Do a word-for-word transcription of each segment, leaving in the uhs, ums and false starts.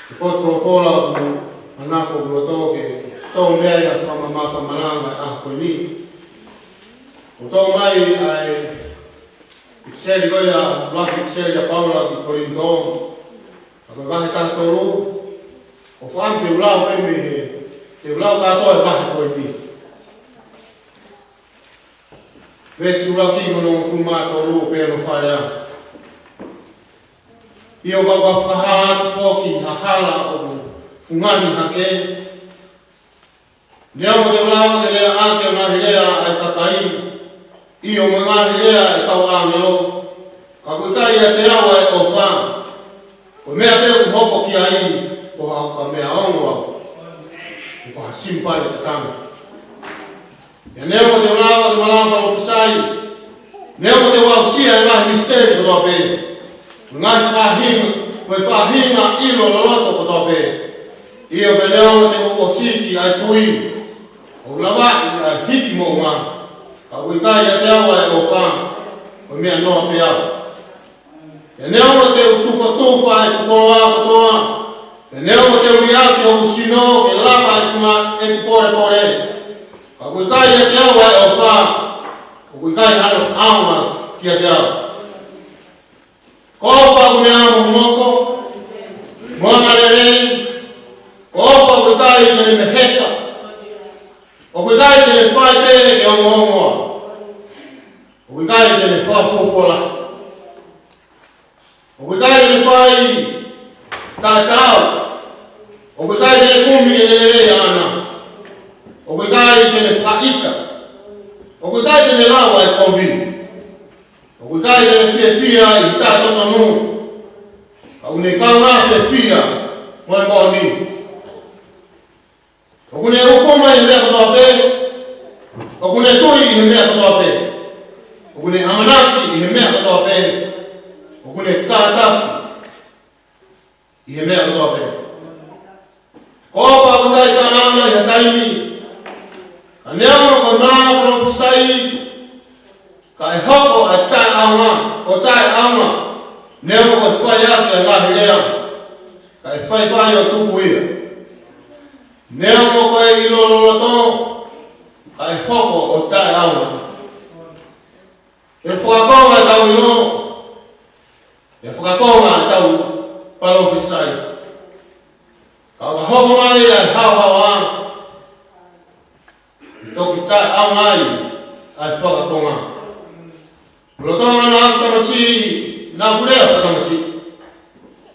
Ko e potu folofola ʻoku manako ʻoku loto ke tau meʻa ai ʻa e fakamamafa malanga ʻa e ʻaho ko eni. ʻOku tau mai ʻa e ʻipiseli ko ia, ʻuluaki ʻipiseli ʻa Paula ki Kolinitō, ʻa ko e vahe taha tolu, ʻoku ou fakaʻamu ke u lau pē mei he, ke u lau kātoa e vahe ko eni. Veesi ʻuluaki ki hono hongofulu mā tolu, ʻoku pehē hono fakalea: ʻIo, ka u ka fakahā atu foki ha hala ʻoku fungani hake, neongo te u lava ke lea ʻaki ʻa e ngaahi lea ʻa e kakai, ʻio, mo e ngaahi lea ʻa e kau ʻāngelo, ka ʻoku ʻikai ʻiate au ʻa e ʻofa, ko e meʻa pē ʻoku ou hoko ki ai, ko ha uka meʻa ongo au, ko ha simipale tatangi. Pea neongo te u lava ke malanga palōfisai, neongo te u aʻusia ʻa e ngaahi misiteli kotoa pē, mo e ngaahi faʻahinga, mo e faʻahinga ʻilo loloto kotoa pē, ʻio, pea neongo te u ʻosiki ʻa e tui, ʻo lavaʻi ʻa e hiki moʻunga, ka ʻoku ʻikai ʻiate au ʻa e ʻofa, ko e meʻa noa pē au. Pea neongo te u tufatufa ʻeku koloa kotoa, pea neongo te u liʻaki hoku sino ke lava ʻeku ngā, ʻeku polepole, ka ʻoku ʻikai ʻiate au ʻa e ʻofa, ʻoku ʻikai hano ʻaonga kiate au. Ko e ʻofa ʻoku ne ʻā mokomoko, mo angalelei, ko e ʻofa ʻoku ʻikai te ne meheka, ʻoku ʻikai te ne fai pē ke ongoongoa, ʻoku ʻikai te ne fakafuofuolahi, ʻoku ʻikai te ne fai taʻetaau, ʻoku ʻikai te ne kumi ʻene lelei ʻaʻana, ʻoku ʻikai te ne fakaʻita, ʻoku ʻikai te ne lau ʻa e kovi, ʻoku ʻikai te ne fiefia ʻi he taʻetotonu, ka ʻoku ne kaungā fiefia mo e moʻoni. ʻOku ne uku mai ʻi he meʻa kotoa pē, ʻoku ne tui ʻi he meʻa kotoa pē, ʻoku ne ʻamanaki ʻi he meʻa kotoa pē, ʻoku ne kātaki ʻi he meʻa kotoa pē. Ko e ʻofa ʻoku ʻikai taʻeʻaonga ʻi ha taimi, ka neongo ko e malanga palōfisai, ka ʻe hoko ʻa e taʻeʻaonga ʻo taʻeʻaonga, neongo ko e fai ʻaki ʻa e ngaahi lea, ka ʻe faifai ʻo tuku ia. Neongo ko e ʻilo loloto, ka ʻe hoko ʻo taʻeʻaonga. ʻE fakakonga ʻetau ʻilo, ʻe fakakonga ʻetau palōfisai, ka ʻo ka hoko mai ʻa e haohaoa, ʻe toki taʻeʻaonga ai ʻa e fakakonga. Lolotonga naʻa ku tamasiʻi, naʻa ku lea fakatamasiʻi.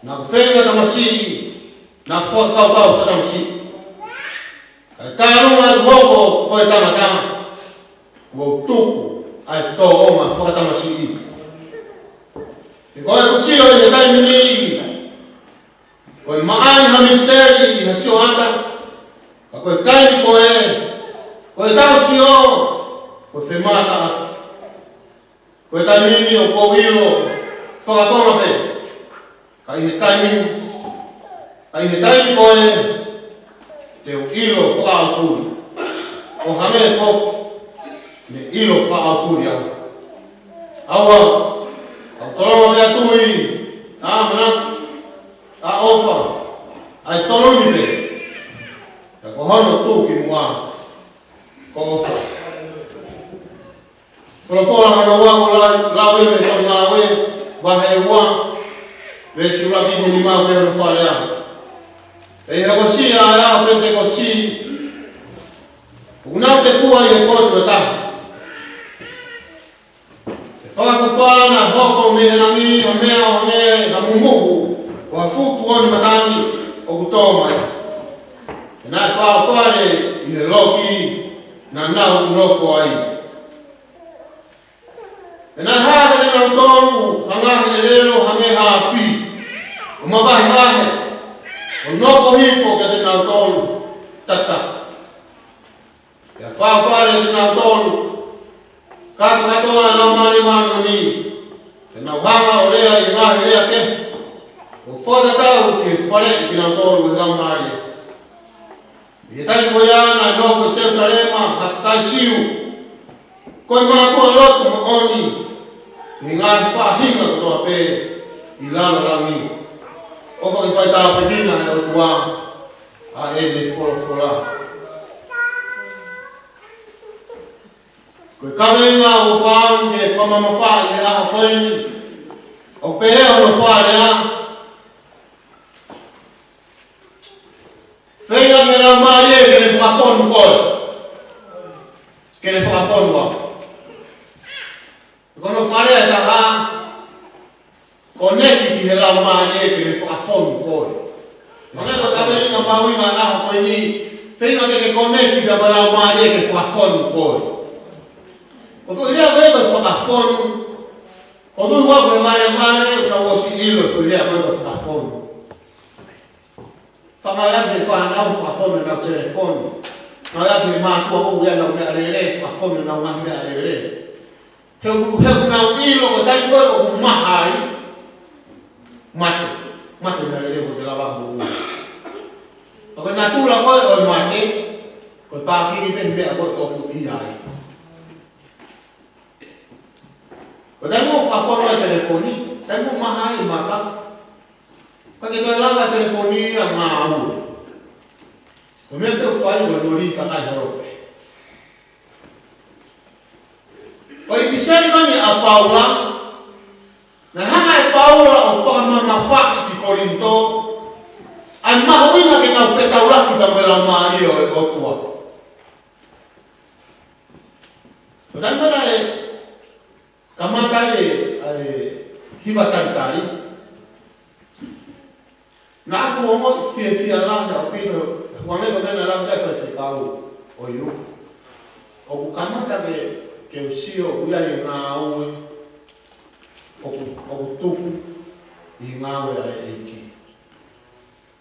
Naʻa ku feinga tamasiʻi, naʻa ku fakakaukau fakatamasiʻi. Kae tālunga ʻeku hoko ko e tangata, kuo u tuku ʻa e tōʻonga fakatamasiʻi. He ko ʻeku sio ʻi he taimi ni, ko e maʻa ha misiteli ʻi ha sioʻata, ka ko e taimi ko ē, ko ʻetau sio, ko e femātaʻaki. Ko e taimi ni ʻoku ou ʻilo fakatonga pē, ka ʻi he taimi, ka ʻi he taimi ko ē, te u ʻilo fakaʻaufuli, ʻo hangē foki ne ʻilo fakaʻaufuli au. ʻAua, ʻoku ou tolonga pē ʻa e tui, ʻa e ʻamanaki, ʻa e ʻofa, ʻa e tolongi pē, ka ko hono tuʻukimuʻa ko e ʻofa. Folofola hono ua ʻoku lau, lau ia mei he Tohi Ngāue, vahe ua, veesi ʻuluaki ki he nima, pehē hono fakalea: Pea ʻi he hokosia ʻa e ʻaho Penitekosi, ʻoku nau tefua ʻi he potu ʻe taha. Pea fakafuofua naʻe hoko mei he langi ha meʻa ʻo hangē ha mumuhu ʻo ha futu ʻo e matangi ʻoku tō mai. Pea naʻe fāufale ʻi he loki naʻa nau nofo ai. Pea naʻe hā kiate kinautolu ha ngaahi ʻelelo hangē ha afi, ʻo mavahevahe, ʻo nofo hifo kiate kinautolu takitaha. Pea fāufale ʻa kinautolu kātoa ʻa e Laumālie Māʻoniʻoni, pea nau hanga ʻo lea ʻi he ngaahi lea kehe, ʻo fakatatau ki he faleʻi kinautolu ʻe he Laumālie. ʻI he taimi ko ia naʻe nofo ʻi Selusalema ha kakai Siu, ko e mātuʻa lotu moʻoni, ʻi he ngaahi faʻahinga kotoa pē ʻi lalo langi. ʻOku fai tāpuekina ʻe he ʻOtua ʻa ʻene folofola. Ko e kaveinga ʻoku ou fai ke fakamamafaʻi he ʻaho ko eni, ʻoku pehē hono fakalea: Feinga ki he Laumālie ke ne fakafonu koe. Ke ne fakafonu au. Ko hono fakalea ʻe taha, konekiti ki he Laumālie ke ne fakafonu koe. Hangē ko e kaveinga mahuʻinga ʻo e ʻaho ko eni, feinga ke ke konekiti pea mo e Laumālie ke fakafonu koe. Ko e foʻi lea ko ē ko e fakafonu, ʻoku ou tui ʻoku ʻi he valevale ʻoku nau ʻosi ʻilo e foʻi lea ko ē ko e fakafonu. Fakamālō ki he fānau, fakafonu ʻenau telefoni. Mālō ki he mātuʻa ʻoku ʻi ai ʻenau meʻalele, fakafonu ʻenau ngaahi meʻalele. He ʻoku, he ʻoku nau ʻilo ko e taimi ko ē ʻoku maha ai, mate. Mate meʻalele, ʻoku ʻikai ke lava moʻui. Ka ko e natula ko ē ʻo e mate, ko e pākili pē he meʻa ko ē ʻoku ʻi ai. Ko e taimi ʻoku fakafonu ai e telefoni, taimi ʻoku maha ai e maka, ʻikai ke toe lava e telefoni ia ʻo ngāue. Ko e meʻa pē ʻoku fai ko e loli kakai holo pē. Ko e ʻipiseli ko eni ʻa Paula, naʻe hanga ʻe Paula ʻo fakamamafaʻi ki Kolinitō ʻa e mahuʻinga ke nau fetaulaki pea mo e Laumālie ʻo e ʻOtua. Ko e taimi naʻe kamata ai e, e hiva talitali, naʻá ku ongoʻi fiefia lahi ʻaupito, hangē ko e meʻa naʻe lau ki ai e faifekau ʻo Iufu. ʻOku kamata ke, ke u sio ʻoku ʻi ai e ngāue ʻoku, ʻoku tuku ʻi he ngāue ʻa e ʻEiki.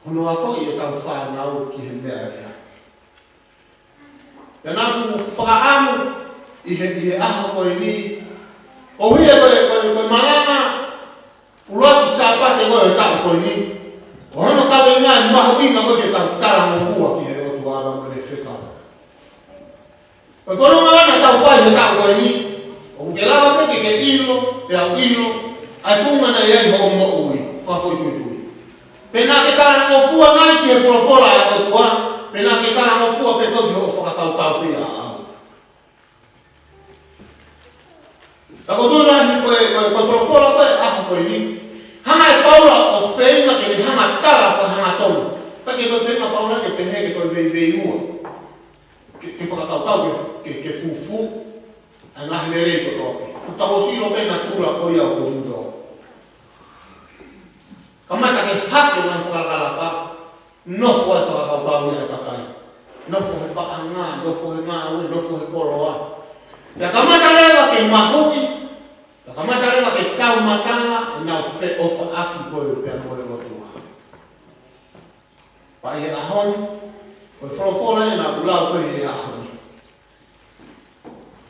Hono akoʻi ʻetau fānau ki he meʻalea. Pea naʻá ku fakaʻamu ʻi he, ʻi he ʻaho ko eni, koeʻuhi ko e, ko e, ko e malanga ʻuluaki Sāpate ko ē ʻo e taʻu ko eni, ko hono kaveinga e mahuʻinga ko ē ke tau talangofua ki he ʻOtua pea mo ʻene fekau. Ko e fononga naʻa tau fai he taʻu ko eni, ʻoku ke lava pē ke ke ʻilo, pea u ʻilo, ʻa e tuʻunga naʻe ʻi ai hoʻo moʻui fakafoʻituitui. Pe naʻá ke talangofua nai ki he folofola ʻa e ʻOtua, pe naʻá ke talangofua pē koe ki hoʻo fakakaukau pē ʻaʻau. Ka ko e tuʻu lahi ko e, ko e, ko e folofola ko ē ʻo e ʻaho ko eni, hanga ʻe Paula ʻo feinga ke ne hanga ʻo tala fakahangatonu. ʻIkai ke toe feinga ʻa Paula ke pehē ke toe veiveiua. Ke, ke fakakaukau ke, ke, ke fufū ʻa e ngaahi lelei kotoa pē. Kuo tau ʻosi ʻilo pē e natula ko ia ʻo Kolinitō. Kamata ke hake e ngaahi fakalakalaka, nofo ai e fakakaukau ia ʻa e kakai. Nofo he paʻanga, nofo he ngāue, nofo he koloa. Pea kamata leva ke mahuʻi, pea kamata leva ke taumatala ʻenau feʻofaʻaki ko ē pea mo e ʻOtua. Pea ʻi he ʻaho ni, ko e folofola ia naʻá ku lau ko ē he ʻaho ni.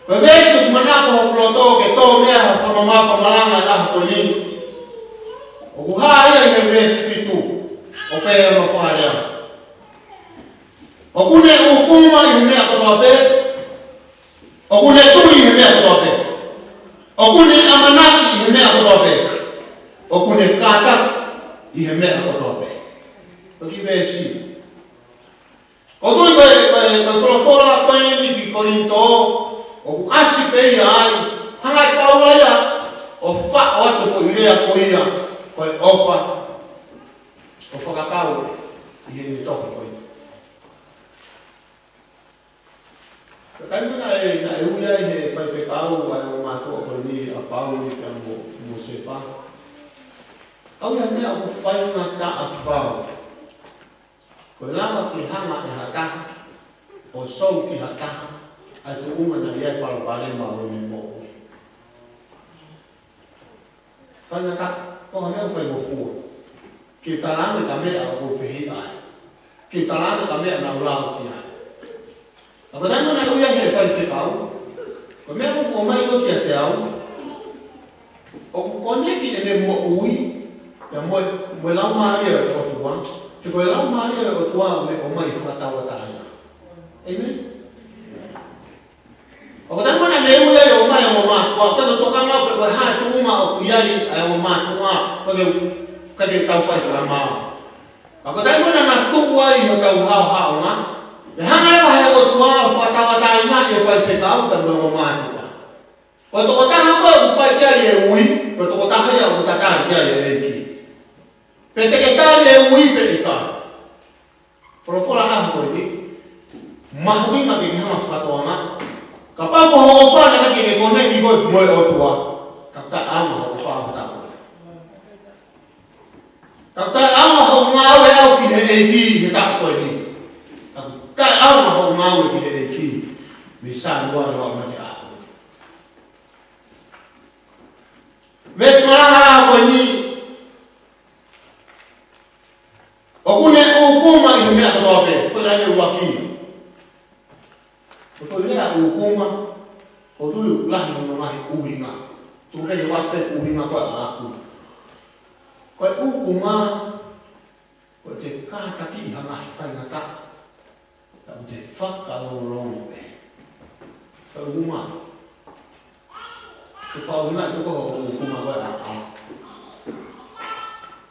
Ko e veesi ʻoku manako hoku loto ke tō mei ai ha fakamamafa malanga he ʻaho ko eni, ʻoku hā ia ʻi he veesi fitu, ʻoku pehē hono fakalea: ʻOku ne ʻūkuma ʻi he meʻa kotoa pē, ʻoku ne tui ʻi he meʻa kotoa pē, ʻoku ne ʻamanaki ʻi he meʻa kotoa pē, ʻoku ne kātaki ʻi he meʻa kotoa pē. Ko e kiʻi veesi. ʻOku ou tui ko e, ko e, ko e folofola ko eni ki Kolinitō, ʻoku ʻasi pē ia ai, hanga ʻe Paula ia ʻo faʻo atu e foʻi lea ko ia, ko e ʻofa, ʻo fakakau ʻi heʻene tohi ko ia. Ko e taimi naʻe, naʻe ui ai ʻe he faifekau ʻa e ongo mātuʻa ko eni ʻa Pauli pea mo, mo Sepa. ʻA ia e meʻa ʻoku faingataʻa fau. Ko e lava ke hanga ʻe ha taha ʻo sou ki ha taha ʻa e tuʻunga naʻe ʻi ai e palopalema ʻo ʻene moʻui. Faingataʻa, ko ha meʻa ʻoku faingofua ke talaange ʻa e meʻa ʻoku ou fehiʻa ai, ke talaange ʻa e meʻa naʻá ku lau ki ai. Ka ko e taimi naʻe ui ai ʻe he faifekau, ko e meʻa ʻoku ʻomai ko ē kiate au, ʻoku konekiti ʻene moʻui ia mo e, mo e Laumālie ʻo e ʻOtua, he ko e Laumālie ʻo e ʻOtua ʻoku ne ʻomai e fakatauʻatāina. ʻĒmeni? ʻOku taimi naʻe ui ai ʻo ʻomai e ongo mātuʻa, ko e tokanga pe ko e hā e tuʻunga ʻoku ʻi ai ʻa e ongo mātuʻa, ko e Ka te tau fai fakamāu. Ka ko e taimi naʻa na tuʻu ai hotau haohaonga, ʻe hanga leva he ʻOtua ʻo fakatauʻatāinaʻi e faifekau pea mo e ongo mātuʻa. Ko e tokotaha ko ē ʻoku fai ki ai e ui, ko e tokotaha ia ʻoku tatali ki ai e ʻEiki. Pe te ke tali e ui pe ʻikai. Folofola ʻa ko eni. Mahuʻinga ke ke hanga fakatoanga. Kapau ko hoʻo ʻofa naʻe ʻikai ke ke koneki koe mo e ʻOtua, ka taʻeʻaonga hoʻo ʻofa ʻa hotau. Ka taʻeʻaonga hoʻo ngāue au ki he ʻEiki he taʻu ko eni. Ka taʻeʻaonga hoʻo ngāue ki he ʻEiki mei Sānuali ʻo aʻu mai ki he ʻaho ko eni. Veesi malanga ʻa ko eni. ʻOku ne ʻūkuma ʻi he meʻa kotoa pē, ko e lea ʻuluaki. Ko e lea ʻūkuma, ʻoku tui ʻoku lahi hono ngaahi ʻuhinga. Tuku ke u ʻoatu pē ʻuhinga ko ē ʻaʻaku. Ko e ʻūkuma, ko ʻete kātakiʻi ha ngaahi faingataʻa. Ka ʻoku te fakalongolongo pē. Ka ʻūkuma. Ke fakaʻuhingaʻi tuku hoʻo ʻūkuma ko ē ʻaʻau.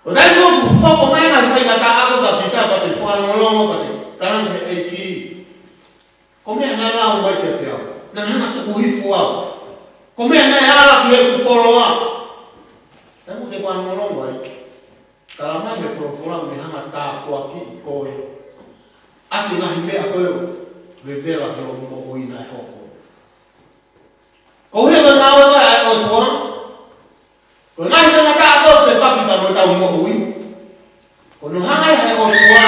Ko e taimi ʻoku hoko mai ngaahi faingataʻa ʻaʻaku ka kita pea te fakalongolongo pea te kalanga he ʻEiki. Ko e meʻa naʻe lau mai kiate au. Naʻe hanga tuku hifo au. Ko e meʻa naʻe ala ki heʻeku koloa. Taimi ʻoku te fakalongolongo ai. Talamai he folofola ʻoku ne hanga tāpuakiʻi koe ʻaki e ngaahi meʻa ko ē ʻoku vevela ki hoʻo moʻui naʻe hoko. Ko e ʻuhinga naʻe ʻoatu ʻe he ʻOtua, ko e ngaahi faingataʻa ko ē ʻoku fepaki pea mo ʻetau moʻui, ko hono hanga ʻe he ʻOtua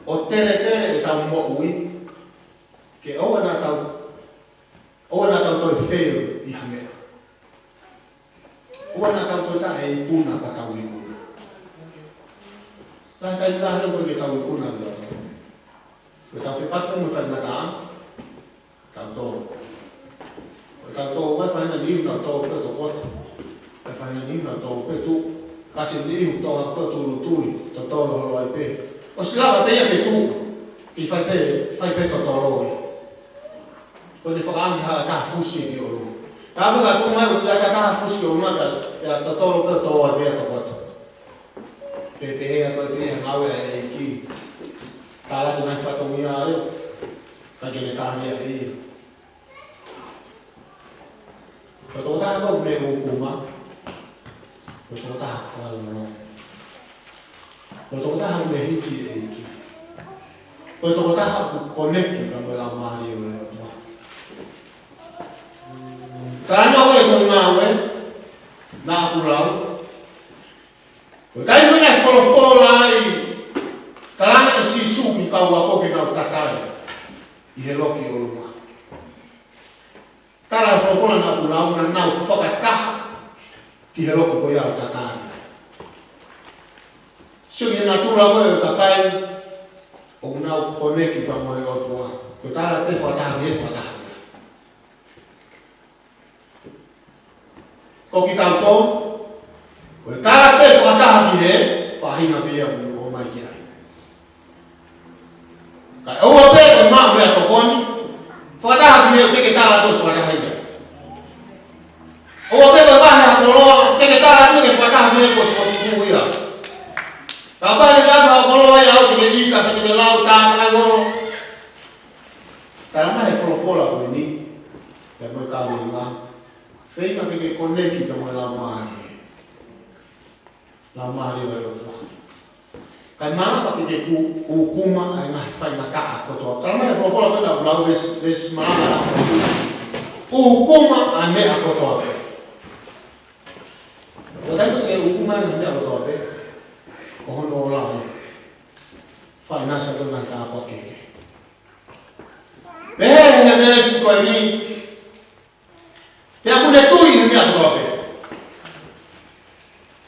ʻo teletele ʻetau moʻui, ke ʻoua naʻa tau, ʻoua naʻa tau toe fail ʻi ha meʻa. ʻOua naʻa tau toe taʻeikuna ka tau ikuna. Lahi taimi lahi ʻoku ʻikai ke tau ikuna ʻi loto. Ko ʻetau fepaki mo e faingataʻa, tau tō. Ko ʻetau tō, ko e faʻahinga niu naʻa tō pē tokoto. Ko e faʻahinga niu naʻa tō pē tuʻu. Kasi niu tō ha ko tūʻulutui, totolo holo ai pē. ʻOsi lava pē ia ke tuʻu. Ke fai pē, fai pē totolo ia. Ko ʻene fakaangi ha taha fusi ki ʻolunga. Ka me ka tuʻu mai ʻoku ʻikai ha taha fusi ki ʻolunga ka, ia totolo pē tō ai pē ia tokoto. Pehē pē ia ko e pehē ngāue ʻa e ʻEiki. Tala atu mai fatongia ai, ka ke ne tāngia ʻe ia. Ko e tokotaha ko ē ʻoku ne ʻūkuma, ko e tokotaha fakalongolongo. Ko e tokotaha ʻoku ne hiki e ʻEiki. Ko e tokotaha ʻoku koneki pea mo e Laumālie ʻo e ʻOtua. Talanoa ko ē ko e ngāue, naʻa ku lau. Ko e taimi naʻe folofola ai, talaange ʻe Sīsū ki he kau ako ke nau tatali ʻi he loki ʻolunga. Tala e folofola naʻa ku lau naʻa nau fakataha ki he loki ko ia ʻo tatali. Sio ki he natula ko ē ʻo e kakai ʻoku nau koneki pea mo e ʻOtua. Ko e tala pē fakataha ki he fakataha. Ko kitautolu, ko e tala pē fakataha ki he faʻahinga pē ia ʻoku ʻomai ki ai. Ka ʻoua pē ko e maʻu meʻatokoni, fakataha ki he ʻoku ʻikai ke tala atu fakataha ia. ʻOua pē ko e vahe ha koloa, ʻikai ke tala atu ke fakataha ki he ko e sikotuku ia. Kapau ʻe ʻi ai ha koloa ia ʻoku te ke ʻita, pea te ke lau, tā, tā, ʻai holo. Talamai he folofola ko eni, pea mo e kaveinga. Feinga ke ke koneki pea mo e Laumālie. Laumālie ʻo e ʻOtua. Kae malava ke ke ku-, ʻūkuma ʻa e ngaahi faingataʻa kotoa. Talamai he folofola ko ena ʻoku lau veesi, veesi malanga. ʻŪkuma ʻa e meʻa kotoa pē. Ko e taimi ke ʻūkuma ʻa e ngaahi meʻa kotoa pē, ko hono ola ia. Faʻinasa ko e ngaahi tāpuaki kehekehe. Pehē he veesi ko eni, pea ʻoku ne tui he meʻa kotoa pē.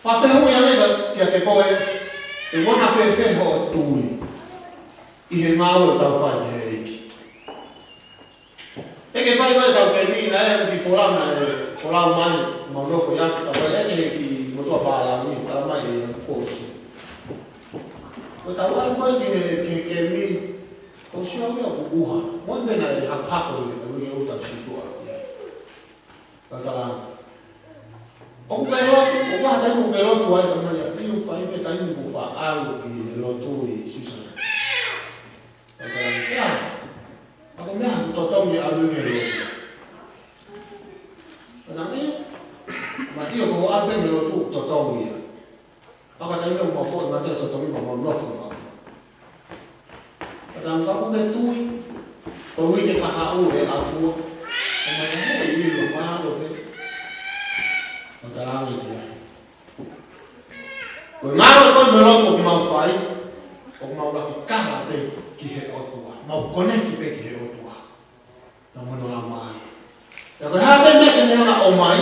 Fakafehuʻi ange kiate koe, ʻe anga fēfē hoʻo tui ʻi he ngāue ʻoku tau fai ki he ʻEiki. ʻE ke fai koe ʻetau kemi naʻe ʻi ai e kiʻi folau naʻe folau mai, mau nofo ʻi Afrika, ʻe ke ki motuʻa pālangi, talamai ʻe ia kuo ʻosi. Ko ʻetau ʻalu ko ē ki he, ki he kemi, ko e sio au ia ʻoku ʻuha. Mo e meʻa naʻe hakohako ʻi he, ʻi he ʻuta situʻa ia. Ka tala. ʻOku ke lotu, ʻoku ʻi ai ha taimi ʻoku ke lotu ai, ka mai ia, ʻio, fai pē taimi ʻoku faʻa ʻalu ki he lotu ʻi Switzerland. Ka ko e meʻa, ʻa ko e meʻa ʻoku totongi ʻalu ki he lotu. Ka naʻe, ma ʻio ko ʻalu ki he lotu ʻoku totongi ia. Ka ko e taimi ʻoku mau foʻi mate totongi ma mau nofo ma. Ka tau ka ʻoku ke tui, ko e uike kahaʻu ʻe afua. Ka mai he ʻilo mālō pē. Ka tau ange ki ai. Ko e ngāue ko ē mo e lotu ʻoku mau fai, ʻoku mau laki kala pē ki he ʻOtua. Mau konekiti pē ki he ʻOtua. Naʻa mo hono laumālie. Pea ko e hā pē meʻa te ne hanga ʻo ʻomai,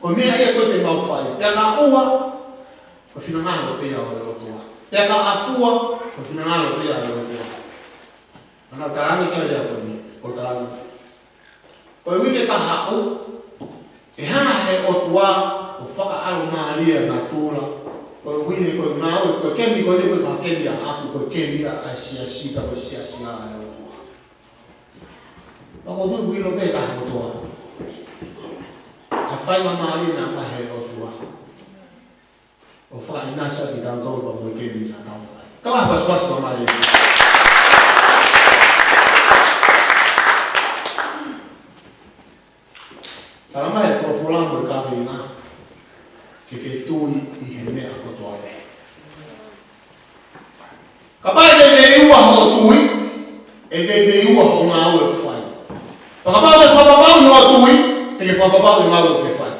ko e meʻa ia ko ē te mau fai. Pea ka ua, ko e finangalo pē ia ʻo e ʻOtua. Pea ka afua, ko e finangalo pē ia ʻo e ʻOtua. Naʻa tau ange ki ai lea ko eni, ko tau ange. Ko e uike kahaʻu, ʻe hanga he ʻOtua ʻo fakaʻalomālie ʻa natula. Ko e uike ko e ngāue, ko e kemi ko eni ko e kemi ʻaʻaku, ko e kemi ʻa e siasi, ka ko e siasi ʻa e ʻOtua. Pea ko e tui ʻilo pē ka ʻOtua. ʻA e faingamālie naʻe ʻomai he ʻOtua. ʻO fakaʻinasi ʻaki kitautolu pea mo e kemi naʻa tau fai. Ka ʻoku pasipasi mai. Tala mai he folofola mo e kaveinga, ke ke tui ʻi he meʻa kotoa pē. Kapau ʻe veiveiua hoʻo tui, ʻe veiveiua hoʻo ngāue ʻoku fai. Pea kapau ʻe fakapapauʻi hoʻo tui, te ke fakapapauʻi e ngāue ʻoku ke fai.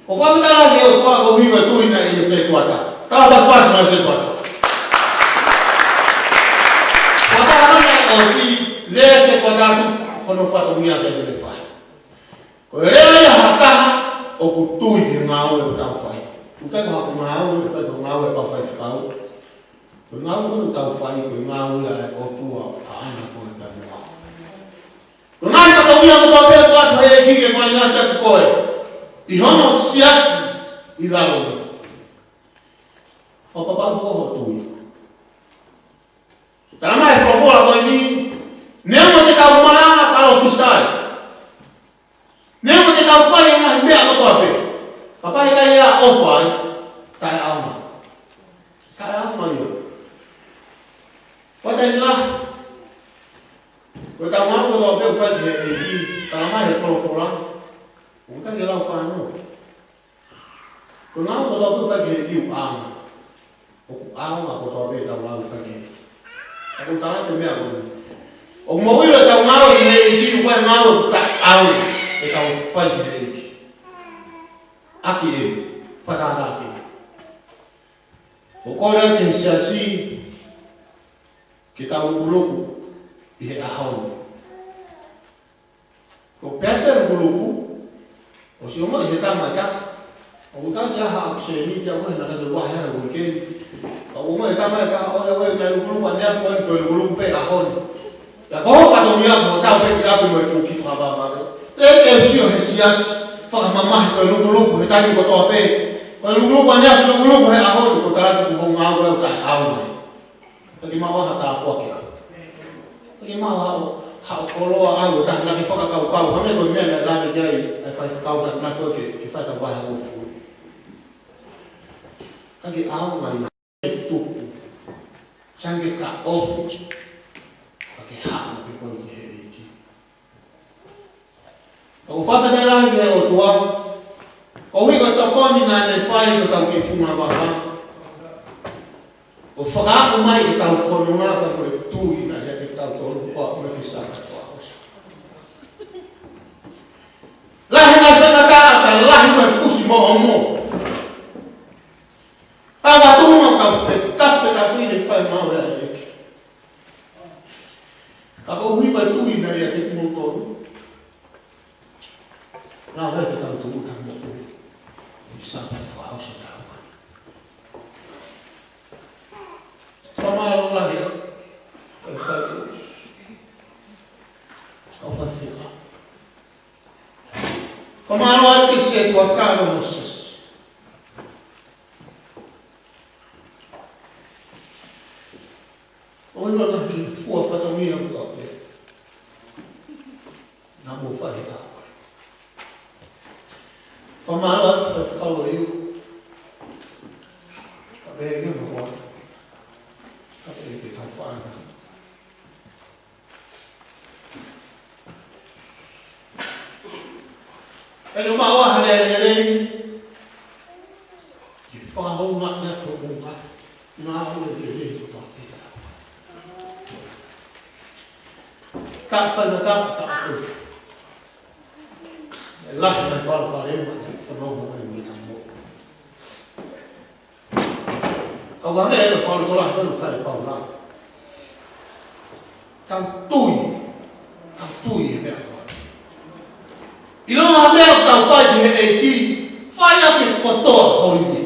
Ko e fakamatala ki he ʻOtua koeʻuhi ko e tui naʻe ʻi he setuata. Ka ʻoku pasipasi mai setuata. Ko e taha naʻe ʻosi lea setuata atu, ko hono fatongia ke ne fai. Ko e lea ia ha taha ʻoku tui ki he ngāue ʻoku tau fai. ʻOku ʻikai ko haʻaku ngāue, ʻikai ko e ngāue ʻa e kau faifekau. Ko e ngāue ʻoku tau fai, ko e ngāue ʻa e ʻOtua ʻoku ʻaʻana koe pea mo au. Ko e ngaahi fatongia kotoa pē ʻoku ʻoatu ʻe he ʻEiki ke fakaʻinasi ʻaki koe ʻi hono siasi ʻi lalo ni. Fakapapauʻi hoʻo tui. Tala mai he folofola ko eni, neongo te tau malanga palōfisai. Neongo te tau fai e ngaahi meʻa kotoa pē. Kapau ʻe ʻikai ʻi ai ha ʻofa ai, taʻeʻaonga. Taʻeʻaonga ia. Ko e taimi lahi, ko e tau ngāue kotoa pē ʻoku fai ki he ʻEiki, tala mai he folofola. ʻOku ʻikai ke lau fānau. Ko e ngāue kotoa pē ʻoku fai ki he ʻEiki ʻoku ʻaonga. ʻOku ʻaonga kotoa pē ʻetau ngāue fai ki he ʻEiki. ʻOku ou tala atu e meʻa ko eni. ʻOku mou ʻilo ʻetau ngāue ki he ʻEiki, ʻoku ʻikai ngāue ʻoku taʻeʻaonga ʻetau fai ki he ʻEiki. ʻAki eni, fakatātā eni. ʻOku ou kole atu ki he siasi, ke tau lukuluku ʻi he ʻaho ni. Ko e pehē pē lukuluku, ʻosi ongoʻi ʻe he tama ʻe taha. ʻOku ʻikai ke ʻi ai ha ʻapiseni, ʻikai ke ʻi ai ha naʻa ke vahe ha uike. Ka ʻoku ongoʻi ʻe he tama ʻe taha, ʻoiauē, naʻe lukuluku ʻaneafi ko eni, ko e lukuluku pē ʻaho ni. Pea ko hoʻo fatongia ko e tau pē ki ʻapi mo e kuki fakavavevave. Te ke sio he siasi, fakamamahi ko e lukuluku he taimi kotoa pē. Ko e lukuluku ʻaneafi, lukuluku he ʻaho ni, ko e tala atu ko hoʻo ngāue ʻoku taʻeʻaonga. ʻIkai ke maʻu ha tāpuaki au. ʻIkai ke maʻu haʻo, haʻo koloa au, ʻe taha naʻa ke fakakaukau, hangē ko e meʻa naʻe lave ki ai ʻa e faifekau taha naʻe ko ē ke, ke fai ʻetau vahe hongofulu. ʻIkai ke ʻaonga ia ke tuku. Sai ange ke ka ofi, ka ke haʻu pē koe ki he ʻEiki. ʻOku ou fakafetaʻi lahi ki he ʻOtua, koeʻuhi ko e tokoni naʻa ne fai ki hotau kiʻi funga vaka. ʻO fakaaʻu mai ʻetau fononga pea mo e tui naʻe ʻiate kitautolu ko e ʻaho ko ē ki he Sāpate Fakaʻosi. Lahi e ngaahi faingataʻa, ka lahi mo e fusi moʻomoʻo. Ka ʻoku tuʻunga ʻetau fetafetafi he fai maʻu ʻe he ʻEiki. Ka koeʻuhi ko e tui naʻe ʻiate kimoutolu, lava ai ke tau tūʻuta mo e tui ʻi he Sāpate Fakaʻosi ʻo e taʻu ni. Fakamālō lahi, ʻe fai tū. Kau faifekau. Fakamālō atu ki he setuata mo Mōsese. ʻOku ʻi ai e ngaahi fua fatongia ʻoku tau pehē naʻa mou fai he taʻu ko ē. Fakamālō atu ki he faifekau ʻo e Ka pehē ke mo hoa. Ka pehē ke tau fāna. Pea ʻoku maʻu ha lea lelei. Ke fakahounga ʻa e toʻonga. Ngāue lelei kotoa pē. Ka fai na ka ka ko. Lahi mai palopalema, fanongo mai mei ka mo. Ka ua meʻa ʻe fai tō lahi tonu fai Paula. Tau tui, tau tui he meʻa ko ē. ʻIlonga ha meʻa ʻoku tau fai ki he ʻEiki, fai ʻaki kotoa ho ivi.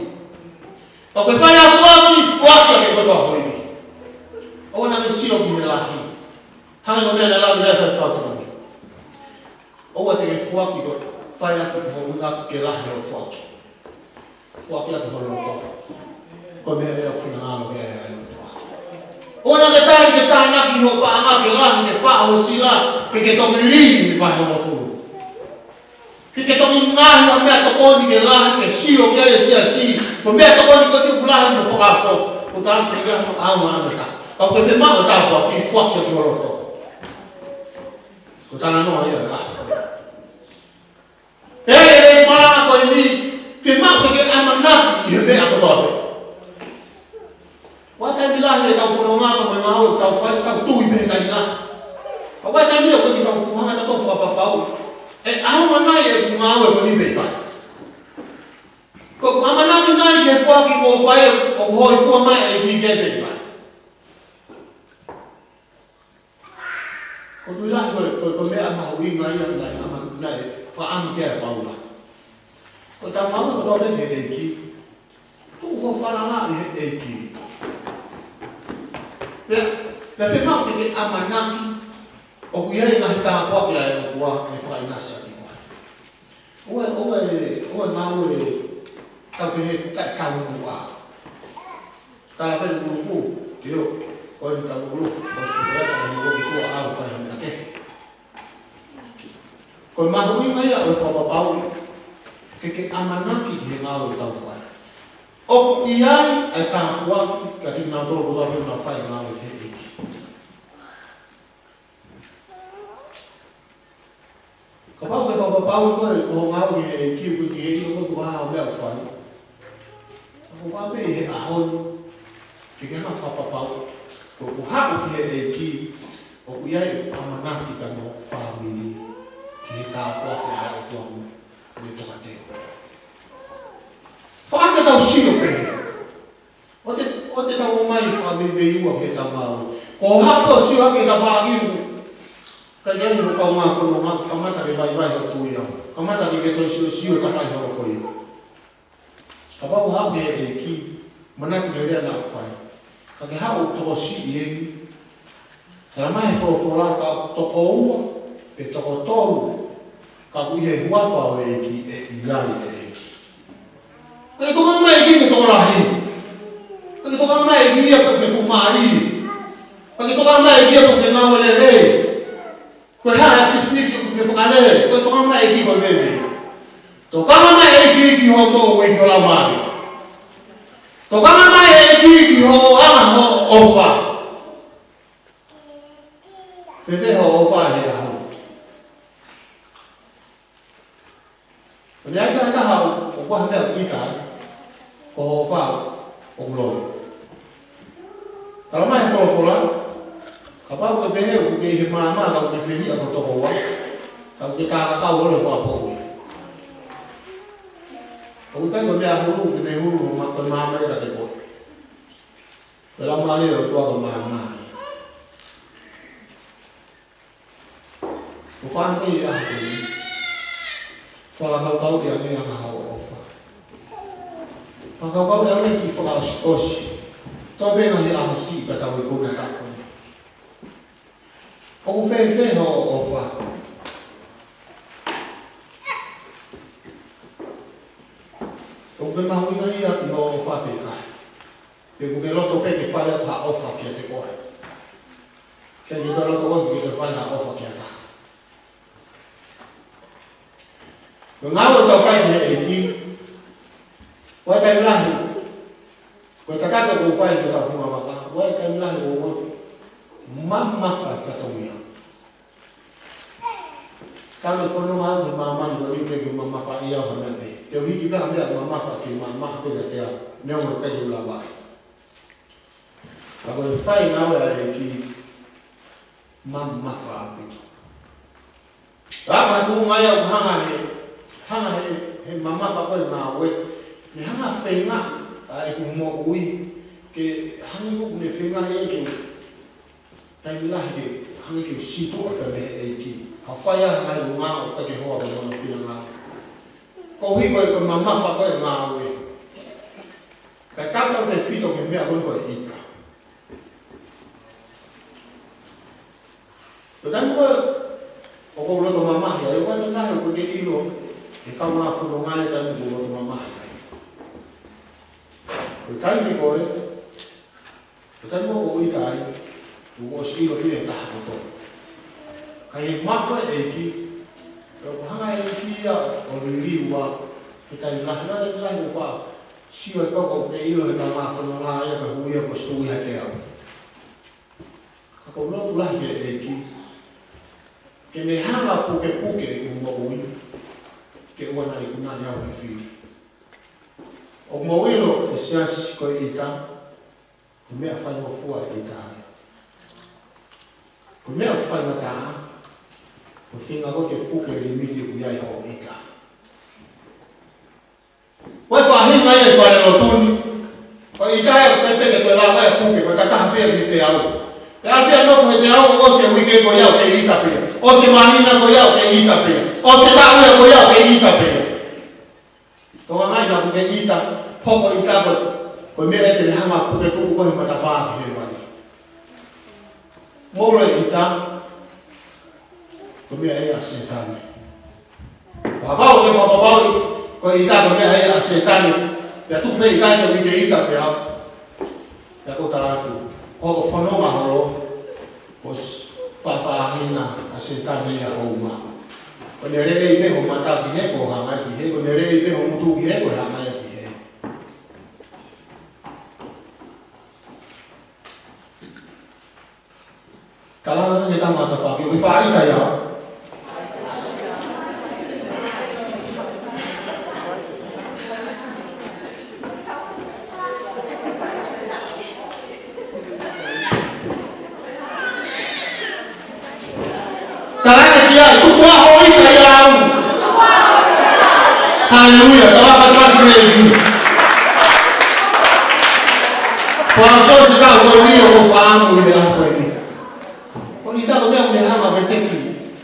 Ka ko e fai ʻaki foaki, foaki ʻaki kotoa ho ivi. ʻOua naʻa ke sio ki he lahi. Hangē ko e meʻa naʻe lau ʻe he fai Paula tonu. ʻOua te ke foaki ko e fai ʻaki ko e ʻuhinga ke lahi hoʻo foaki. Foaki ʻaki ho loto. Ko e meʻa ia ʻoku finangalo ki ai ʻa e ʻOtua. ʻOua naʻa ke tali ke tānaki ho paʻanga ke lahi ke faʻo ho sila, pe ke toki lī ni vahe hongofulu. Ke ke toki ngaahi ha meʻatokoni ke lahi ke sio ki ai e siasi, ko e meʻatokoni ko eni ʻoku lahi mo fakafoki. Ko e tānaki ke lahi mo ʻaonga ʻana ka. Ka ʻoku ke fiemaʻu e tāpuaki, foaki ʻaki ho loto. Ko e talanoa ia ʻa e ʻaho. Pea ʻi he veesi malanga ko eni, fiemaʻu ke ke ʻamanaki ʻi he meʻa kotoa pē. ʻOku ʻi ai e taimi lahi ʻetau fononga mo e ngāue ʻoku tau fai, tau tui pē he taimi lahi. Ka ʻoku ʻi ai e taimi ʻoku ʻikai ke tau fuʻu hanga ʻo tau fakapapauʻi. ʻE ʻaonga nai ʻeku ngāue ko eni pe ʻikai. Ko ʻeku ʻamanaki nai ki he foaki kuo u fai, ʻoku hōifua mai ʻa e ʻEiki pe ʻikai. Ko e tui lahi ko e, ko e, ko e meʻa mahuʻinga ia naʻe ʻamanaki, naʻe fakaʻamu ki ai ʻa Paula. Ko ʻetau ngāue kotoa pē ki he ʻEiki. Tuku ho falala ʻi he ʻEiki. Pea, pea fiemaʻu ke ke ʻamanaki ʻoku ʻi ai e ngaahi tāpuaki ʻa e ʻOtua ʻe fakaʻinasi ʻaki koe. ʻOua, ʻoua, ʻoua ngāue tau pehē taʻe kau muʻa. Tala pē ʻe Luke, ke ʻio, ko e tala Luke, ko e sikuea, ka ni ko ki tua au, fai ha meʻa kehe. Ko e mahuʻinga ia ʻo e fakapapau, ke ke ʻamanaki ki he ngāue ʻoku tau fai. ʻOku ʻi ai ʻa e tāpuaki, kiate kinautolu kotoa pē ʻoku nau fai e ngāue ki he ʻEiki. Kapau ʻoku ke fakapapauʻi koe ko hoʻo ngāue ki he ʻEiki, ʻoku ke ʻilo koe ko e hā e meʻa ʻoku fai. Ka ko e meʻa ʻi he ʻaho ni, ke ke hanga ʻo fakapapauʻi, ko hoʻo haʻu ki he ʻEiki, ʻoku ʻi ai e ʻamanaki pea mo ho fāmili, ki he tāpuaki ʻa e ʻOtua mo e tokāteline. Fakaʻamu ke tau sio pē. ʻOua te, ʻoua te tau ō mai fakaveiveiua ki heʻetau ngāue. Ko e hā pē hoʻo sio hake ki he tafaʻaki ʻoku ʻikai ke ʻi ai hoʻo kaungā fononga, kamata ke vaivai hoʻo tui au. Kamata ke ke toe siosio takai holo ko ia. Kapau ʻoku haʻu ki he ʻEiki, ʻamanaki ki he lea naʻa ku fai. Ka ke haʻu ʻo tokosiʻi eni, Talamai ʻe he folofola ka toko ua, pe toko tolu, ka ʻoku ʻi he huafa ʻo e ʻEiki ʻe ʻi ai e ʻEiki. ʻIkai ke tokanga mai e ʻEiki ki he tokolahi. ʻIkai ke tokanga mai e ʻEiki ia pe ko e tuʻumālie. ʻIkai ke tokanga mai e ʻEiki ia pe ko e ngāue lelei. Ko e hā e pisinisi ʻoku ke fakalele. ʻIkai ke tokanga mai e ʻEiki ko e meimei. Tokanga mai e ʻEiki ki hoʻo moʻui, ki ho laumālie. Tokanga mai e ʻEiki ki hoʻo anga hoʻo ʻofa. Fēfē hoʻo ʻofa he ʻaho ni? Ko e meʻa ia ʻe taha ʻoku ʻi ai ha meʻa ʻoku ʻita ai, ko hoʻo ʻofa ʻoku loi. Talamai ʻe he folofola, kapau ʻoku ke pehē ʻoku ke ʻi he maama ka ʻoku ke fehiʻa ko e toko ua, ka ʻoku ke kākakau holo he fakapoʻuli. ʻOku ʻikai ko e meʻa hulu, ke ne hulu, ma-, ko e maama ia kiate koe. Ko e Laumālie ʻo e ʻOtua ko e maama ia. ʻOku ʻi ai e ʻaho ko eni. Fakakaukauʻi ange ʻa hoʻo ʻofa. Fakakaukauʻi ange ki he fakaʻosiʻosi. Toe pē ngaahi ʻaho siʻi ka tau ikuna ka ko eni. ʻOku fēfē hoʻo ʻofa? ʻOku ke mahuʻingaʻia ʻi hoʻo ʻofa pe ʻikai? Pe ʻoku ke loto pē ke fai atu ha ʻofa kiate koe? ʻIkai ke toe loto koe ke toe fai ha ʻofa ki ha taha. Ko e ngāue ʻoku tau fai ki he ʻEiki, Ko e taimi lahi, ko e kakato ʻoku fai ki he funga vaka, ko e taimi lahi ʻoku mamafa e fatongia. Ka ʻi he fononga ʻi māmani ko eni ʻoku mamafa ia ʻo hangē. Te u hiki pē ha meʻa mamafa ke mamafa pē kiate au, neongo ʻoku ʻikai ke u lava ai. Ka ko e fai ngāue ʻa e ʻEiki mamafa ʻaupito. Ka ʻoku ou tui mai au hanga he, hanga he, he mamafa ko e ngāue, ne hanga feinga ʻa ʻeku moʻui, ke hanga ʻoku ne feinga ʻe ke, taimi lahi ke, hanga ke sipo ʻa ka me ʻEiki. Ka fai ʻa hanga ʻi ngā ʻo ka ke hoa ka mono fina ngā. Ko hiko e ko mamafa ko e ngāue. Ka tata me fito ke meʻa ko e ʻita. Ko e taimi ko ē ʻoku ou loto mamahi ai, ʻoku ʻikai ke ngaahi ʻoku ke ʻilo, he kau ngā fononga ʻi he taimi ʻoku ou loto mamahi ai. Ko e taimi ko ē, ko e taimi ko ē ʻoku ou ʻita ai, ʻoku ʻosi ʻilo pē ʻe taha kotoa. Ka ʻi he maʻu ʻa e ʻEiki, ʻoku hanga ʻe he ʻEiki ia ʻo liliu au, he taimi lahi, he taimi lahi ʻoku ou faʻa sio ai pē ʻoku ou ʻilo he kau ngā fononga ia ka hui ia ko e situʻu ia te au. Ka ʻoku ou lotu lahi ki he ʻEiki, ke ne hanga pukepuke ʻeku moʻui, ke ʻoua naʻa ikunaʻi au ʻe he fili. ʻOku mou ʻilo ʻe he siasi ko e ʻita, ko e meʻa faingofua e ʻita. Ko e meʻa faingataʻa, ko e feinga ko ē ke puke e limiti ʻoku ʻi ai hoʻo ʻita. Ko e faʻahinga ia ʻi he falelotu ni. Ko e ʻita ia ʻoku ʻikai pē ke toe lava ia ʻo puke, ko e kakaha pē ia ki he teau. Pea ʻalu pē ʻo nofo he teau, ʻosi e uike ko ia ʻoku ke ʻita pē ia. ʻOsi e māhina ko ia ʻoku ke ʻita pē ia. ʻOsi e taʻu ia ko ia ʻoku ke ʻita pē ia. Tokangaʻi naʻa ke ʻita, hoko ʻita ko, ko e meʻa ia te ne hanga pukepuke koe he matapā ki hēvani. Mou ʻilo e ʻita, ko e meʻa ia ʻa Sētane. Kapau ʻoku ke fakapapauʻi ko e ʻita ko e meʻa ia ʻa Sētane, pea tuku pē ʻita ke ʻoua te ke ʻita pē au. Pea ʻoku ou tala atu, ko hoʻo fononga holo, ʻosi faʻahinga ʻa Sētane ia hoʻo uma. Ko ʻene lelei pē hoʻo mata ki hē, ko e hanga ki hē, ko ʻene lelei pē hoʻo ngutu ki hē, ko e hanga ki hē. Tala ange ki he tangata faki, ʻoku ke faʻa ʻita ia. Tala ange ki ai, tuku ā hoʻo ʻita ia au. Haleluia, tala ange ki he ʻEiki. Ko e ʻaho Sōsiua ko eni ʻoku ou faʻa ʻi he ʻaho ko eni. Ko e ʻita ko e meʻa ʻoku ne hanga veteki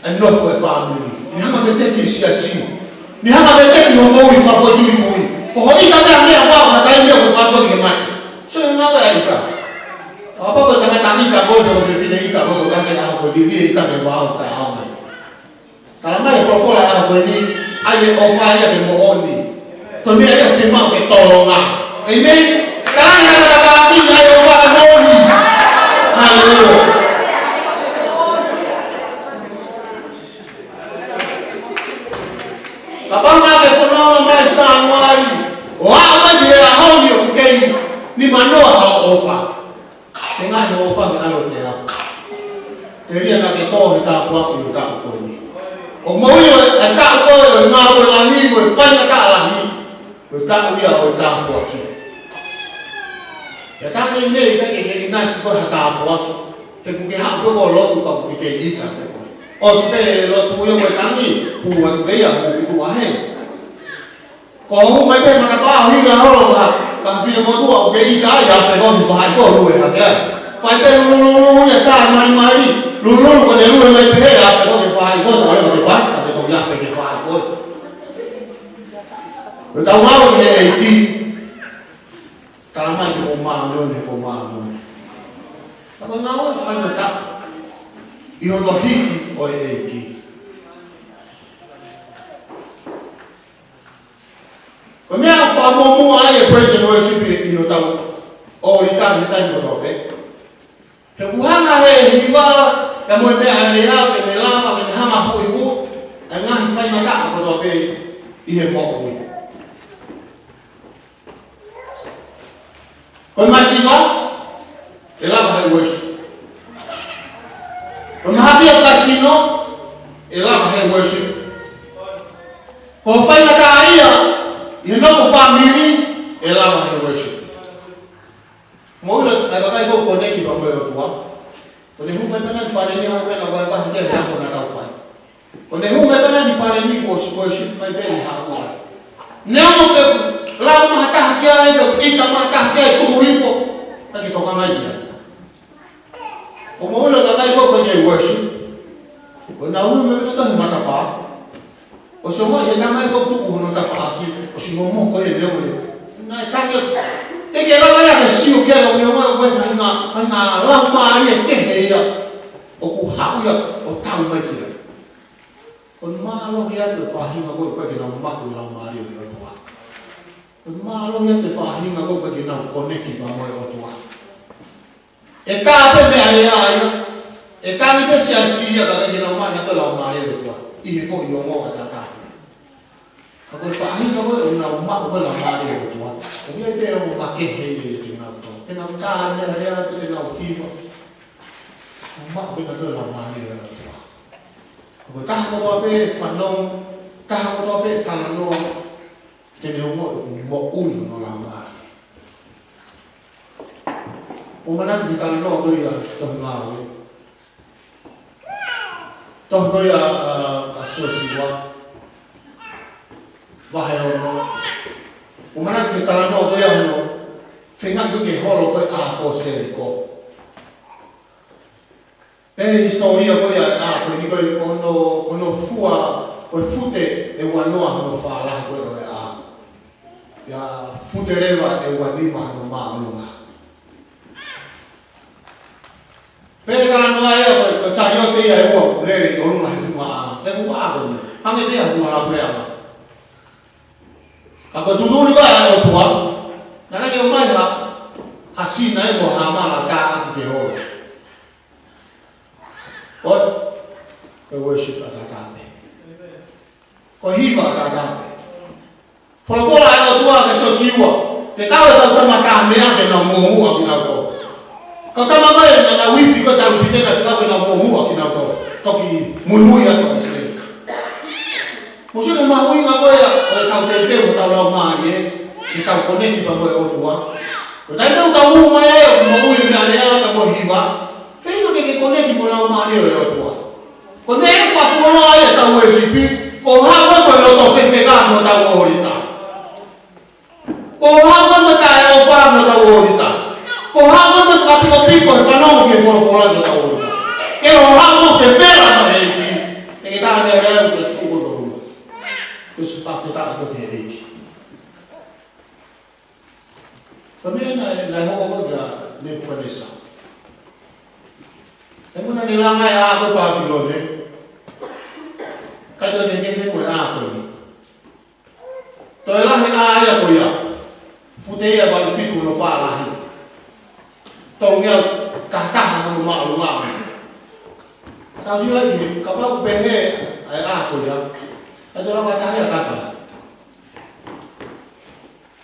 e nofo e fāmili. Ne hanga veteki e siasi. Ne hanga veteki hoʻo moʻui fakafoʻituitui. Ko hoʻo ʻita meʻa meʻa ua ka taimi ʻoku fakafoʻi ke mate. So e ngāue ʻa e ʻita. Kapau ko e tangata ʻita ko ē, ko e fefine ʻita ko ē, ko e tangata ʻita ko ē, ʻita ke vao ka ʻaho mai. Tala mai e folofola ʻaho ko eni, ʻai e ʻofa ia ke moʻoni. Ko e meʻa ia ʻoku fiemaʻu ke tolonga. ʻĒmeni. Tala mai e tangata ʻita, ʻai e ʻofa ke moʻoni. Haleluia. Kapau naʻa ke fononga mai Sānuali, ʻo aʻu mai ki he ʻaho ni ʻoku kei nimanoa hoʻo ʻofa. He ngaahi ʻofa meʻa ʻalu ke au. Telia naʻa ke tō he tāpuaki ʻo e taʻu ko eni. ʻOku mou ʻilo e taʻu ko ē ʻo e ngāue lahi, ʻo e faingataʻa lahi, ko e taʻu ia ʻo e tāpuaki. Pea taimi ʻe niʻihi ʻikai ke ke ʻinasi koe ha tāpuaki. He ʻoku ke haʻu pē ʻo lotu ka ʻoku ke ʻita pē koe. ʻOsi pē lotu ia mo e tangi, hū atu pē ia, hū ki tuʻa hē. Ko e hū mai pē matapā ʻo hila holo ka, ka fine motuʻa ʻoku ke ʻita ai, ʻai pē koe ki faʻahikoʻi ʻo lue hake ai. Fai pē lulululu ia ka malimali, lulululu ko ʻene lue mai pē, ʻai pē koe ki faʻahikoʻi, ʻo lue mo ke pasi, ka te ko ia pē ki faʻahikoʻi. Ko e tau mau ki he ʻEiki, tala mai ki he ʻOtua Māʻoniʻoni, he ʻOtua Māʻoniʻoni. Ka ko e ngāue faingataʻa ʻi hono hiki ʻo e ʻEiki. Ko e meʻa ʻoku fakamuʻomuʻa ai e praise and worship ʻi, ʻi hotau ʻōlita he taimi kotoa pē. He ʻoku hanga ʻe he hiva, pea mo e meʻa ʻa e lea, ke ne lava, ke ne hanga ʻo huʻihuʻi e ngaahi faingataʻa kotoa pē ʻi he moʻui. Ko e masiva, ʻe lava he worship. Ko e mahaki ʻo e kasino, ʻe lava he worship. Ko e faingataʻaʻia ʻi he nofo fāmili, ʻe lava he worship. Mou ʻilo, ʻa e kakai ʻoku koneki pea mo e ʻOtua, ko ʻene hū mai pē ʻa e fānau ni, ʻa ē naʻa nau vahevahe ki he ako naʻa tau fai. Ko ʻene hū mai pē ʻa e fānau ni kuo ʻosi worship mai pē ʻi he haʻu ai. Neongo pē ʻoku lau maʻataha ki ai, pe ʻoku ʻita maʻataha ki ai, tuku hifo, ʻikai ke tokanga ki ai. ʻOku mou ʻilo, kakai ʻoku ʻikai ke worship, ʻoku nau ʻunu mai pē ʻi he matapā. ʻOsi ʻomai ʻe he tamai ko ē ʻoku tuku hono tafaʻaki, ʻosi momoko ʻene ʻohovale. Naʻe tangi, teʻeki ke lava ia ke sio ki ai, ʻo ne ʻomai ʻo ko e faʻahinga, faʻahinga laumālie kehe ia ʻoku haʻu ia ʻo tau mai ki ai. Ko e mālohi atu e faʻahinga ko ē ʻoku ʻikai ke nau maʻu e Laumālie ʻo e ʻOtua. Ko e mālohi atu e faʻahinga ko ē ʻoku ʻikai ke nau koneki pea mo e ʻOtua. ʻE tā pē meʻalea ia, ʻe tangi pē siasi ia, ka ʻikai ke nau maʻu ʻe nautolu e Laumālie ʻo e ʻOtua ʻi he foʻi ongo ʻataʻatā. Ka ko e faʻahinga ko ē ʻoku nau maʻu ko ē e Laumālie ʻo e ʻOtua, ʻoku ʻi ai pē ʻa e ongo makehe ia ʻiate kinautolu. Te nau tā meʻalea, te nau hiva, ʻoku maʻu pē ʻe nautolu e Laumālie ʻo e ʻOtua. Ka ko e taha kotoa pē fanongo, taha kotoa pē talanoa, te ne ongoʻi ʻoku moʻui hono laumālie. ʻOku ou manatu ki he talanoa ko ia ʻi he tohi Ngāue. Tohi ko ia ʻa, ʻa, ʻa Siosiua, vahe ono. ʻOku ou manatu ki he talanoa ko ia hono feinga ke holo ko ē ʻa e ʻapi ʻo Seliko. Pehē ʻe he hisitōlia ko ia ʻa e ʻapi ko eni ko ē, ko hono, ko hono fua, ko e fute ʻe uanoa hono fālahi ko ē ʻo e ʻapi. Pea fute leva ʻe uanima hono māʻolunga. Pea talanoa ia ko e, ko e saliote ia ʻe ua ʻoku lele ʻi ʻolunga he funga ʻā. He funga ʻā ko eni, hangē pē ha funga lapuleʻanga. Ka ko e tuʻutuʻuni ko ē ʻa e ʻOtua, naʻe ʻikai ke ʻomai ha, ha sina ia mo ha mala tā ʻaki ke holo. Ko e, ko e worship ʻataʻatā pē. Ko e hiva ʻataʻatā pē. Folofola ʻa e ʻOtua kia Siosiua, fekau e kau tama meʻa ke nau muʻomuʻa kinautolu. Kau tama mai naʻa nau ifi ko ē talupite naʻe fekau ke nau muʻomuʻa kinautolu. Toki muimui atu ʻa ʻIsileli. Mou sio ki he mahuʻinga ko ia ʻo ʻetau teuteu hotau laumālie ke tau koneki pea mo e ʻOtua. Ko e taimi ʻoku tau ō mai ai ʻo moʻui meʻalea pea mo hiva, feinga ke ke koneki mo e Laumālie ʻo e ʻOtua. Ko e meʻa ia ʻoku fuoloa ai ʻetau worship, ko e haʻu mo e loto fefeka mo hotau ʻōlita. Ko e haʻu mo e taʻeʻofa mo hotau ʻōlita. Ko e haʻu mo e fakapikopiko he fanongo ki he folofola ki hotau ʻōlita. Ke haʻu mo e pela mo e ʻEiki. Ke ke tā meʻalea ʻo ke sikuku tolu. Ke sikuku fakafetaʻi ki he ʻEiki. Ko e meʻa naʻe, naʻe hoko ko ē kia Nepukanesa. He ko ʻene langa e ʻā ko ē Pāpilone, kae toe kehekehe mo e ʻā ko eni. Toe lahi e ʻā ia ko ia. Fute ia ʻe valu fitu hono fālahi. Tolungeau taha taha hono māʻolunga. Tau sio ai ki he, kapau ʻoku pehē ʻa e ʻā ko ia, ʻe toe langa taha ia kapa.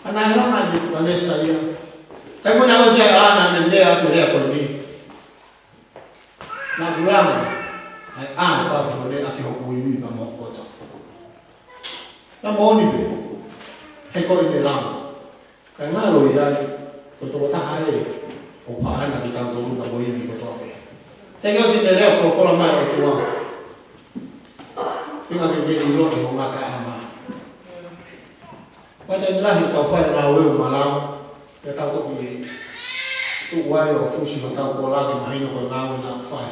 Ka naʻe langa ʻe Nepukanesa ia. Taimi naʻe ʻosi ai ʻa ʻene lea atu e lea ko eni, naʻa ku langa ʻa e ʻā ʻo Pāpilone ʻaki hoku ivi pea mo hoku poto. Naʻa moʻoni pē, he ko ʻene langa. Kae ngalo ia ai, ko e tokotaha ē ʻoku ʻaʻana kitautolu pea mo e ivi kotoa pē. Teʻeki ke ʻosi ʻene lea folofola mai ʻOtua. Feinga ke ke ʻilo ʻi hoʻo ngataʻanga. Pea taimi lahi ʻoku tau fai e ngāue ʻo malava, pea tau toki tuʻu ai ʻo fusi hotau kola ke mahino ko e ngāue naʻa ku fai.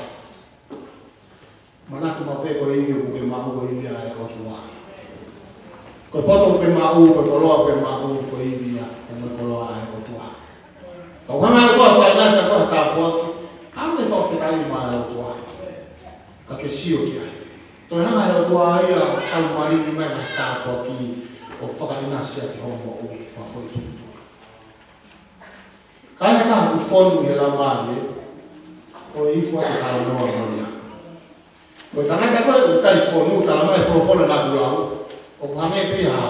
Manatu maʻu pē ko e ivi ʻoku ke maʻu ko e ivi ʻa e ʻOtua. Ko e poto ʻoku ke maʻu, ko e koloa ʻoku ke maʻu, ko e ivi ia, pea mo e koloa ʻa e ʻOtua. Ka ʻoku hanga ʻe he ʻOtua ʻo fakaʻinasi ʻaki koe ha tāpuaki, hanga ʻe he fakafetaʻi maʻa e ʻOtua. Ka ke sio ki ai. Toe hanga ʻe he ʻOtua ia ʻo taumalingi mai ha tāpuaki ʻo fakaʻinasi ʻaki hoʻo moʻui, fakafoʻituitui. Ka ʻi ai ha taha ʻoku fonu ʻi he Laumālie, ʻoku ifo atu e talanoa mo ia. Ko e tangata ko ē ʻoku ʻikai fonu, talamai ʻe he folofola naʻa ku lau, ʻoku hangē pē ha,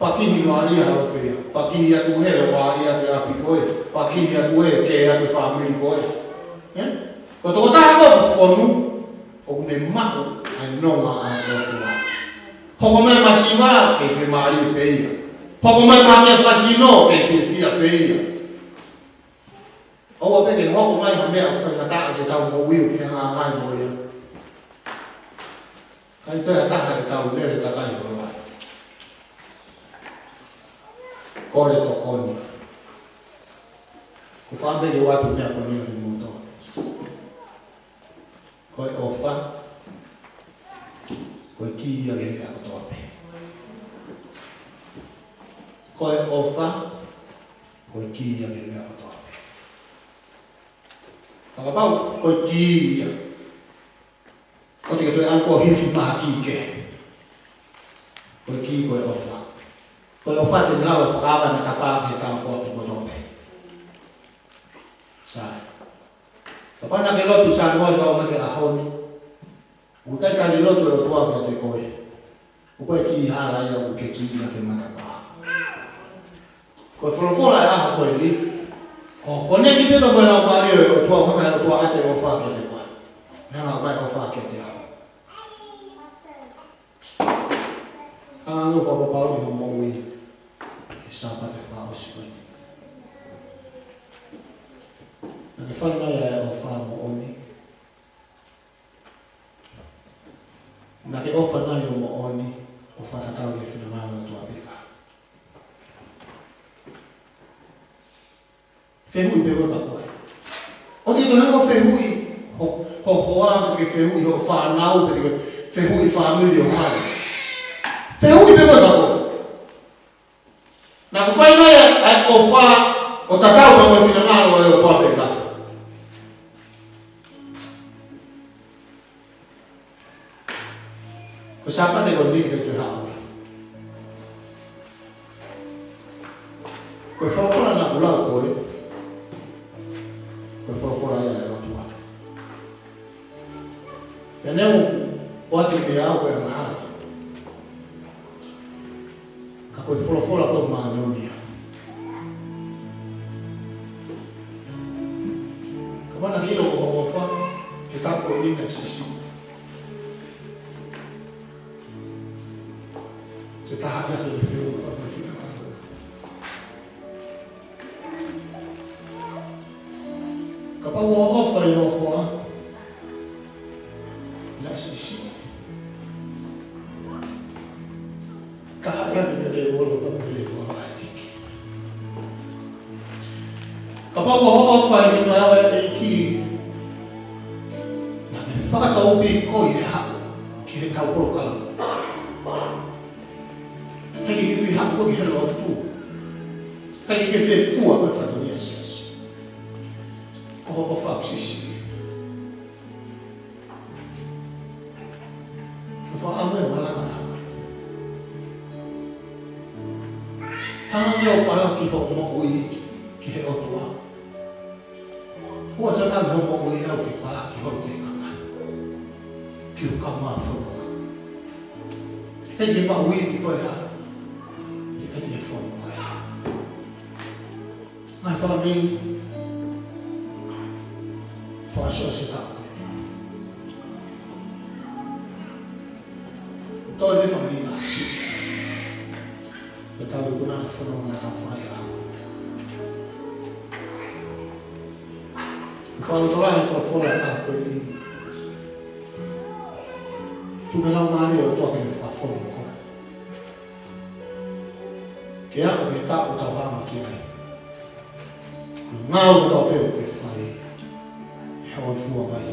Pakihi noa ia ʻa e lotu ia. Pakihi atu he ʻoku ʻi ai ʻa e ʻapi ko ē. Pakihi atu he kē ʻa e fāmili ko ē. Ē? Ko e tokotaha ko ē ʻoku fonu, ʻoku ne maʻu ʻa e nonga ʻa e ʻOtua. Hoko mai masiva, kei fiemālie pē ia. Hoko mai maʻu e fakasino, kei fiefia pē ia. ʻOua pē ke hoko mai ha meʻa ʻoku faingataʻa ke tau moʻui ʻo ke hanga ai mo ia. Kae toe ʻi ai ha taha ʻe tau lele takai holo ai. Kole tokoni. Ko e fakaʻamu pē ke u ʻoatu e meʻa ko eni kiate kimoutolu. Ko e ʻofa, ko e kī ia ki he meʻa kotoa pē. Ko e ʻofa, ko e kī ia ki he meʻa kotoa pē. Fakapapau, ko e kī ia. ʻOua te ke toe ʻalu ʻo hifi mai ha kī kehe. Ko e kī ko e ʻofa. Ko e ʻofa te ne lava ʻo fakaava e matapā ki he tau kotoa pē. Sai. Kapau naʻa ke lotu Saame ua ʻo aʻu mai ki he ʻaho ni, ʻoku ʻikai tali lotu ʻa e ʻOtua kiate koe. ʻOku ʻikai ke hala ia ʻoku ke kī ia ki he matapā. Ko e folofola ʻo e ʻaho ko eni, ko e konekiti pē mo e Laumālie ʻo e ʻOtua, hanga ʻe he ʻOtua ʻo ʻoatu e ʻofa kiate koe. Hanga ʻo ʻomai e ʻofa kiate au. Hanga ʻo fakapapauʻi hoʻo moʻui he Sāpate fakaʻosi ko eni. Naʻa ke fai mai ʻa e ʻofa moʻoni. Naʻa ke ʻofa nai ʻo moʻoni, ʻo fakatatau ki he finangalo ʻo e ʻOtua pe ʻikai. Fehuʻi pē koe kia koe. ʻOua te ke toe hanga ʻo fehuʻi ho, ho hoa, pe ke fehuʻi hoʻo fānau, pe ke fehuʻi fāmili ʻo hai. Fehuʻi pē koe kia koe. Naʻa ku fai mai ʻa e ʻofa ʻo tatau pē mo e finangalo ʻo e ʻOtua pe ʻikai. Ko e Sāpate ko eni ʻikai ke haʻu. Ko e folofola naʻa ku lau ko ē, ko e folofola ia ʻa e ʻOtua. Pea neongo ʻoku ʻoatu kiate au ko e angahala, ka ko e folofola ko ē māʻoniʻoni ia. Kapau naʻa ke ʻilo ko hoʻo ʻofa he taʻu ko eni naʻe siʻisiʻi, te u taha ia ke fehuʻi ʻa e folofola. Kapau ʻoku ʻofa ʻi hoʻo hoa naʻe siʻisiʻi, ka ʻi ai ha lēvolo, ka ko e lēvolo ʻa e ʻEiki. Kapau ʻoku ʻofa ʻi he ngāue ʻa e ʻEiki, naʻa ne fakatau pē koe ʻi he haʻu ki he kau polokalama. ʻIkai ke ke fie haʻu koe ki he lotu. ʻIkai ke ke fie fua koe e fatongia ʻa e siasi. Ko hoʻo ʻofa ʻoku siʻisiʻi. Ko e fakaʻamu ʻe malanga. Hanga ʻo palaki hoʻo moʻui ki he ʻOtua. ʻOua te ke hanga hoʻo moʻui ʻo ke palaki hoʻo kakai ki ho kau fononga. ʻIkai ke maʻu ʻi koe ha. ʻIkai ke fonu koe ha. Ngaahi fāmili, fakasoa se taʻu. Toe ne fāmili nasi. Pea tau ʻi kuna fononga ka fai a. Fakaʻotua he folofola ʻa e ʻEiki. Tuku ke Laumālie ʻo e ʻOtua ke ne fakafonu koe. Ke aʻu ki he taʻu ʻoku tau hanga ki ai. Ko e ngāue kotoa pē ʻoku ke fai, ʻe hōifua mai